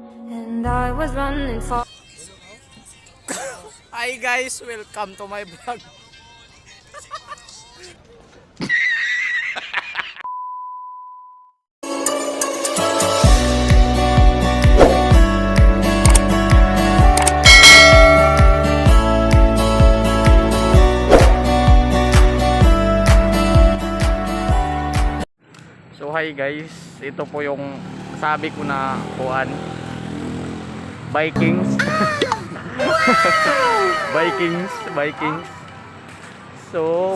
And I was running for Hi guys, welcome to my vlog. So hi guys, ito po yung sabi ko na kuan. Vikings. Vikings, Vikings. So,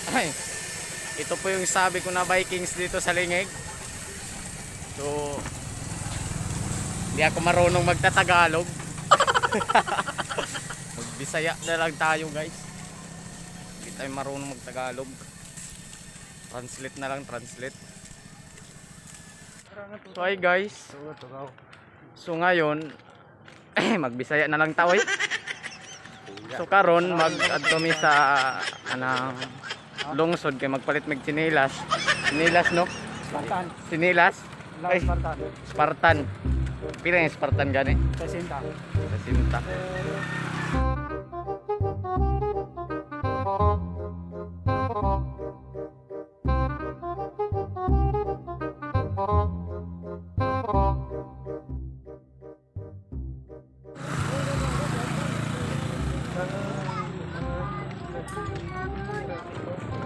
ay, ito po yung sabi ko na Vikings dito sa Lingig. So, hindi ako marunong magtatagalog. Magbisaya na lang tayo, guys. Hindi tayo marunong magtagalog. Translate na lang, translate. So, hi guys. So ngayon, magbisaya na lang tayo eh. So karon mag-adto mi sa anang lungsod kay magpalit mig tsinelas. Tsinelas, no? Spartan. Tsinelas? Ay, Spartan. Spartan. Pila yung Spartan gani? 60. 60.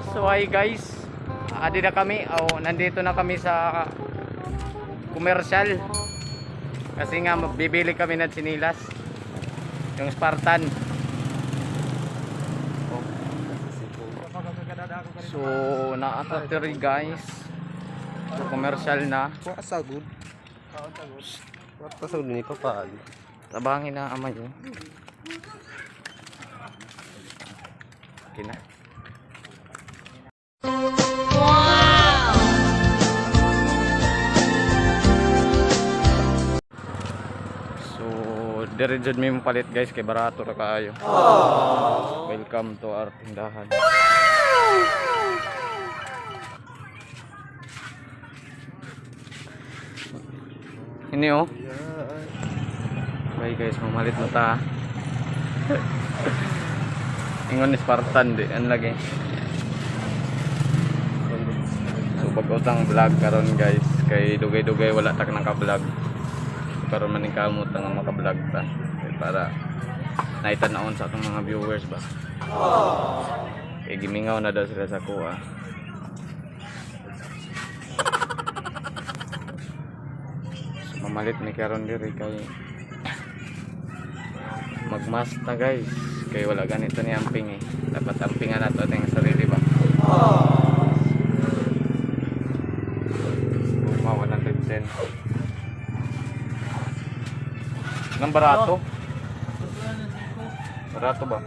So hi guys, adi na kami, oh, nandito na kami sa commercial. Kasi nga bibili kami ng sinilas. Yung Spartan. Oh. So naata guys. So commercial na. Pasagod. Pasagod ni papa. Tabangin na amay oh. Okay na. So, dire jud mi mo palit guys kay barato ra kaayo. Welcome to our tindahan. Ini oh. Bye guys, mamalit na ta. Ingon ni Spartan di, ano lagi. So pag-utang vlog karon guys, kay dugay-dugay wala ta nang ka-vlog. Karon man ning kamot nga maka-vlog ta. Kay para naitan-awon sa atong mga viewers ba. Kay gimingaw na daw sila sa kuha. So mamalit ni karon diri kay magmask na guys kay wala ganito ni amping eh, dapat ampingan nato ating sarili ba. Buma 110 nang barato, barato ba?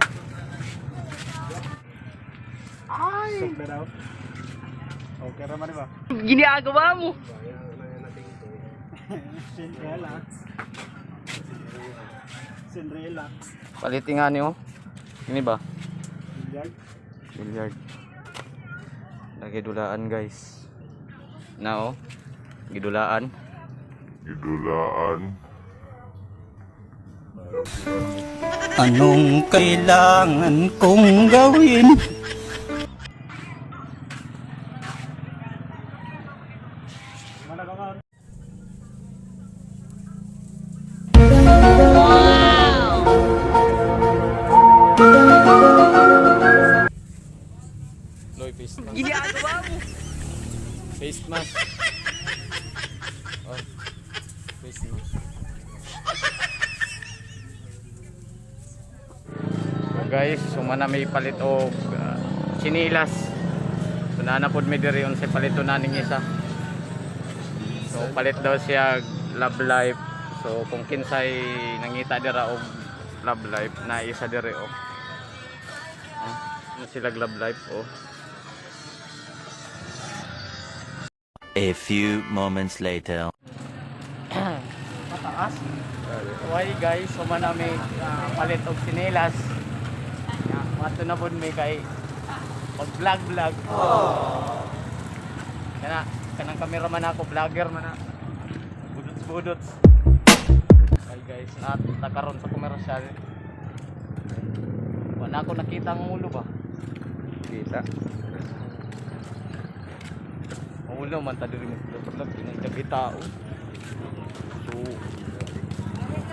Super daw. Okay ra man ba? Ginagawa mo. Sin relax. Sin relax. Palitin nga niyo ini ba? Billiard. Billiard. Lagi dulaan guys na oh, gidulaan. Gidulaan. Anong kailangan kong gawin? Mana ka man? Loy, face mask. Ginagawa mo! Face mask. Oh. Face mask. So guys, suma na may palit og chinilas. So naa na pod mi diri unsay palito naning isa. So palit daw siya Love Life. So kung kinsay nangita dira og Love Life na isa diri oh. Ah, sila Love Life oh. A few moments later. Mataas. Why guys, suma na may palit og sinelas. Ya, mato na pud mi kay pag vlog vlog. Kana kanang cameraman ako, vlogger man na. Budots. Hi guys, nakaroon sa komersyal. Wala ako nakita ang ulo ba? Kita. Ang ulo man ta diri mag-vlog kinang tao. So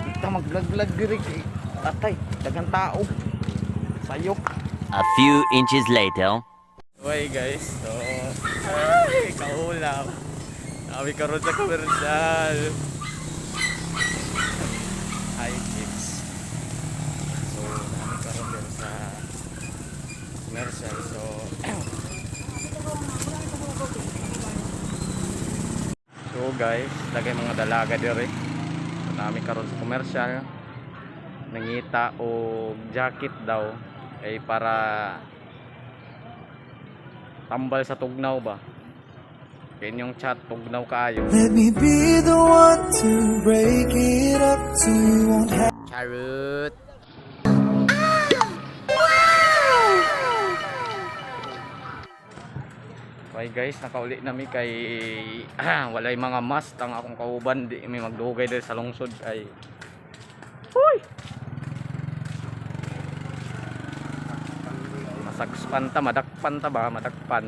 kita mag-vlog-vlog diri kay atay, daghang tao. Sayop. A few inches later. Hey guys, so ay, kaulam. Kami karon sa komersyal. Hi kids. So, kami karon dito sa komersyal. So guys, dagay mga dalaga diri. So, nami karon sa komersyal. Nangita og jacket daw ay para tambal sa tugnaw ba? Kaya inyong chat, tugnaw kaayo. Let me be the one to break it up so you won't have Charot! Okay guys, nakauli nami kay walay mga mast ang akong kauban, di mi magdugay diri sa lungsod kay. Huy! Masagspan ta, madakpan ta ba? Madakpan.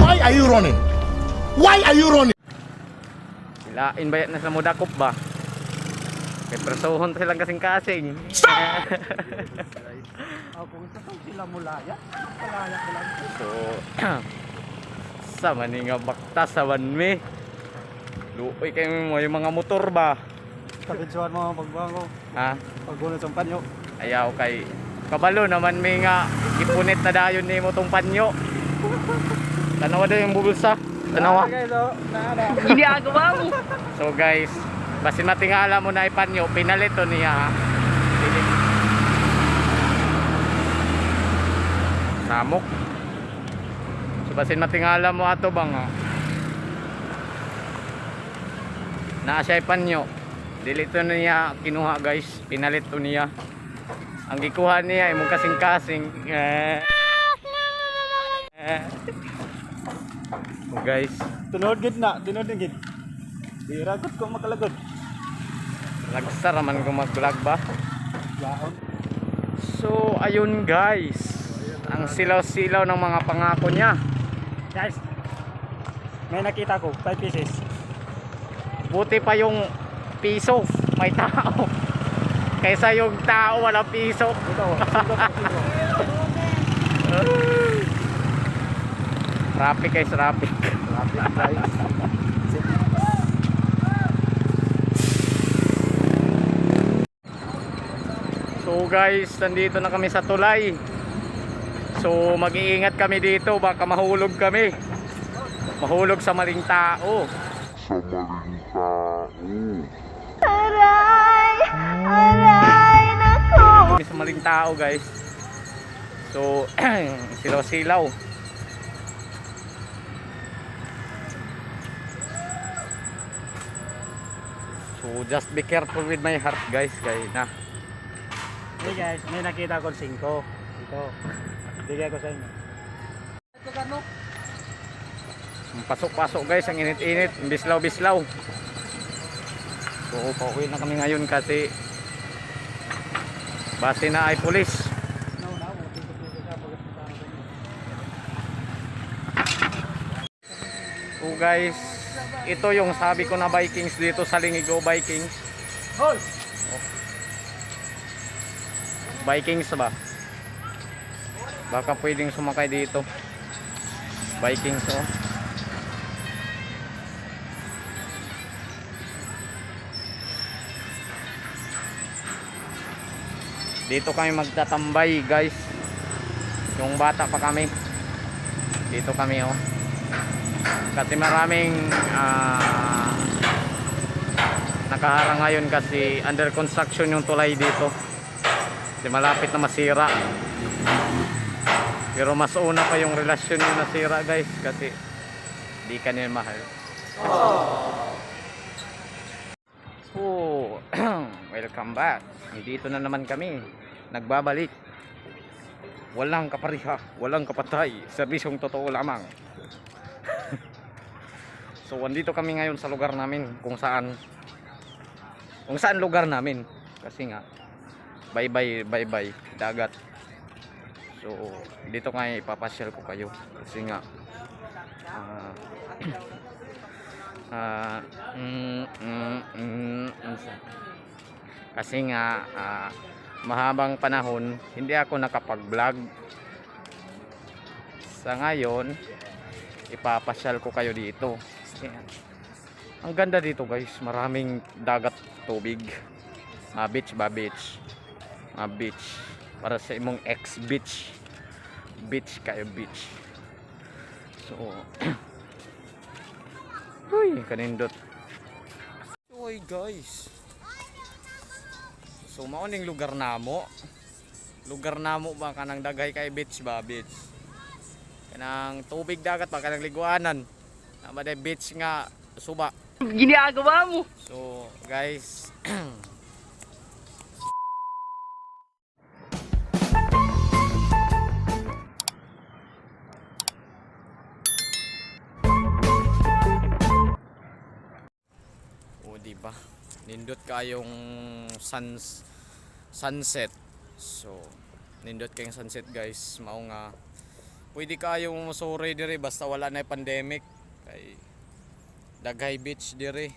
Why are you running? Why are you running? Ilain ba yan na sa mudakop ba? Kay presohon ta silang kasing-kasing. Oh, kung sa sila mulaya, palaya ko lang. So, sa maninga bakta sa wanmi. Luoy kayo mo yung mga motor ba? Kabidsuan mo pagbango, Ha? paggunot sa panyo. Ayaw kay kabalo naman may nga gipunit na dayon nimo tong panyo. Tanawa daw yung bulsa. Tanawa. Guys, oh, naana. So guys, basin matingala mo na ipanyo, pinalito niya ha. Pilit. Samok. So basin matingala mo ato bang ha. Naa siya ipanyo. Dili to niya kinuha guys, pinalit to niya. Ang gikuha niya imong kasing-kasing. Eh. Eh. So guys, Tunod gid na, tunod gid. Di ragot ko makalagod. lagsara man ko mag-vlog ba? Yaon. So, ayun guys. Ang silaw-silaw ng mga pangako niya. Guys, may nakita ko, 5 pieces. Buti pa yung piso, may tao. Kaysa yung tao walang piso. Ito, singko, singko. Traffic guys, traffic. Traffic guys. So guys, nandito na kami sa tulay. So mag-iingat kami dito, baka mahulog kami. Mahulog sa maling tao. Aray! Aray! Nako! Kami sa maling tao guys. So, silaw-silaw. So just be careful with my heart guys kay na. Hey guys, may nakita ko 5. Ito. Bigay ko sa inyo. Pasok-pasok guys, ang init-init, bislaw-bislaw. So pauwi na kami ngayon kasi base na ay pulis. So guys, ito yung sabi ko na Vikings dito sa Lingigo Vikings. Hoy! Vikings ba? Baka pwedeng sumakay dito. Vikings oh. Dito kami magtatambay guys. Yung bata pa kami. Dito kami oh. Kasi maraming nakaharang ngayon kasi under construction yung tulay dito. Kasi malapit na masira. Pero mas una pa yung relasyon yung nasira guys kasi di ka nila mahal. So, welcome back. Dito na naman kami. Nagbabalik. Walang kapariha, walang kapatay. Serbisyong totoo lamang. So, andito kami ngayon sa lugar namin kung saan Kung saan lugar namin. Kasi nga, bye bye, bye bye, dagat. So, dito nga ipapasyal ko kayo. Kasi nga, ah, ah, kasi nga, mahabang panahon, hindi ako nakapag-vlog. Sa ngayon, ipapasyal ko kayo dito. Ayan. Ang ganda dito, guys, maraming dagat, tubig. Mga beach ba, beach. Mga beach. Para sa imong ex beach. Beach kayo, beach. So, uy, kanindot. Uy, guys. So, mao ning lugar namo. Lugar namo ba kanang daghay kay beach ba, beach. Kanang tubig dagat ba kanang liguanan. Na ba day beach nga suba. Ginagawa mo. So, guys, o di ba? Nindot kayong sunset. So, nindot kayong sunset, guys. Mao nga pwede kayo mosuri diri basta wala na pandemic kay daghay beach diri,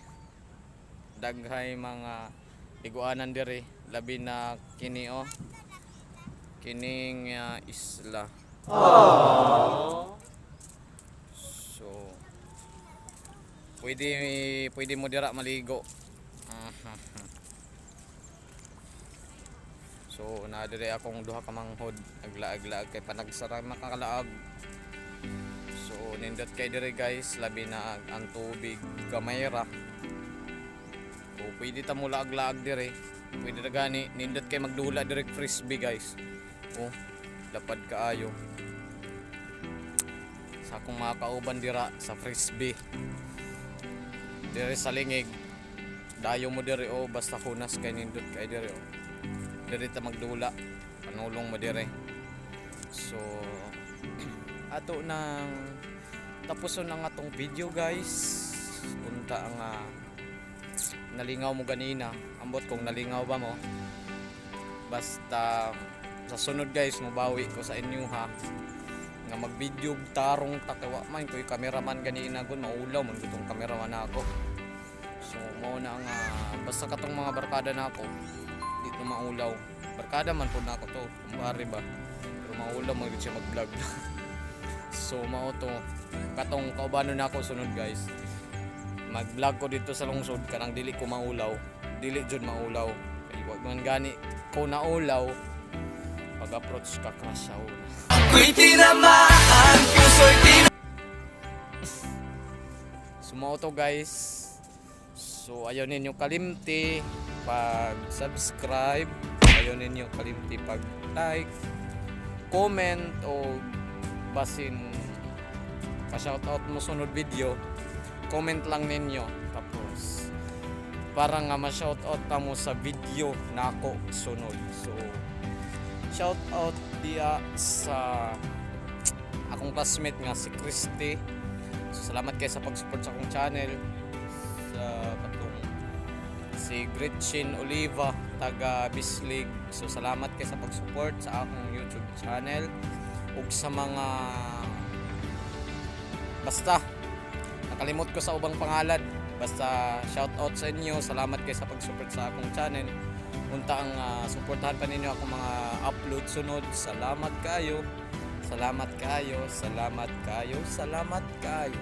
daghay mga liguanan diri, labi na kini, oh, kining isla. So pwede pwede mo dira maligo. So naa diri akong duha ka manghod, naglaag-laag kay panagsara makakalaag. So nindot kay diri, guys, labi na ang tubig gamay ra. So pwede ta mo laag-laag diri. Pwede ra gani, nindot kay magdula diri frisbee, guys. Oh, lapad kaayo. Sa akong mga kauban dira sa frisbee. Diri sa lingig. Dayo mo diri, oh, basta hunas kay nindot kay diri, oh. Diri ta magdula. Panulong mo diri. So ato nang tapuson ang atong video, guys. Unta ang nalingaw mo ganina. Ambot kung nalingaw ba mo. Basta sa sunod, guys, mobawi ko sa inyo ha. Nga mag-video tarong takawa man ko yung cameraman ganina gun maulaw man gutong cameraman ako. So mao na nga basta katong mga barkada na ako dito maulaw. Barkada man pud nako to, kumpare ba. Pero maulaw man gud siya mag-vlog. So mao to, katong kaubano na ako sunod, guys. Mag-vlog ko dito sa lungsod kanang dili ko maulaw, dili jud maulaw. Kay wag man gani ko naulaw pag-approach ka crush sa una. Ako'y tinamaan, puso'y So mao to, guys. So ayaw ninyo kalimti pag subscribe, ayaw ninyo kalimti pag like, comment o basin pa-shoutout mo sunod video, comment lang ninyo tapos para nga ma-shoutout ta mo sa video nako sunod. So shoutout diya sa akong classmate nga si Christy. So salamat kay sa pag-support sa akong channel, sa katong si Gretchen Oliva taga Bislig. So salamat kay sa pag-support sa akong YouTube channel ug sa mga, basta nakalimot ko sa ubang pangalan. Basta shout out sa inyo. Salamat kay sa pag-support sa akong channel. Unta ang suportahan pa ninyo akong mga upload sunod. Salamat kayo. Salamat kayo. Salamat kayo. Salamat kayo.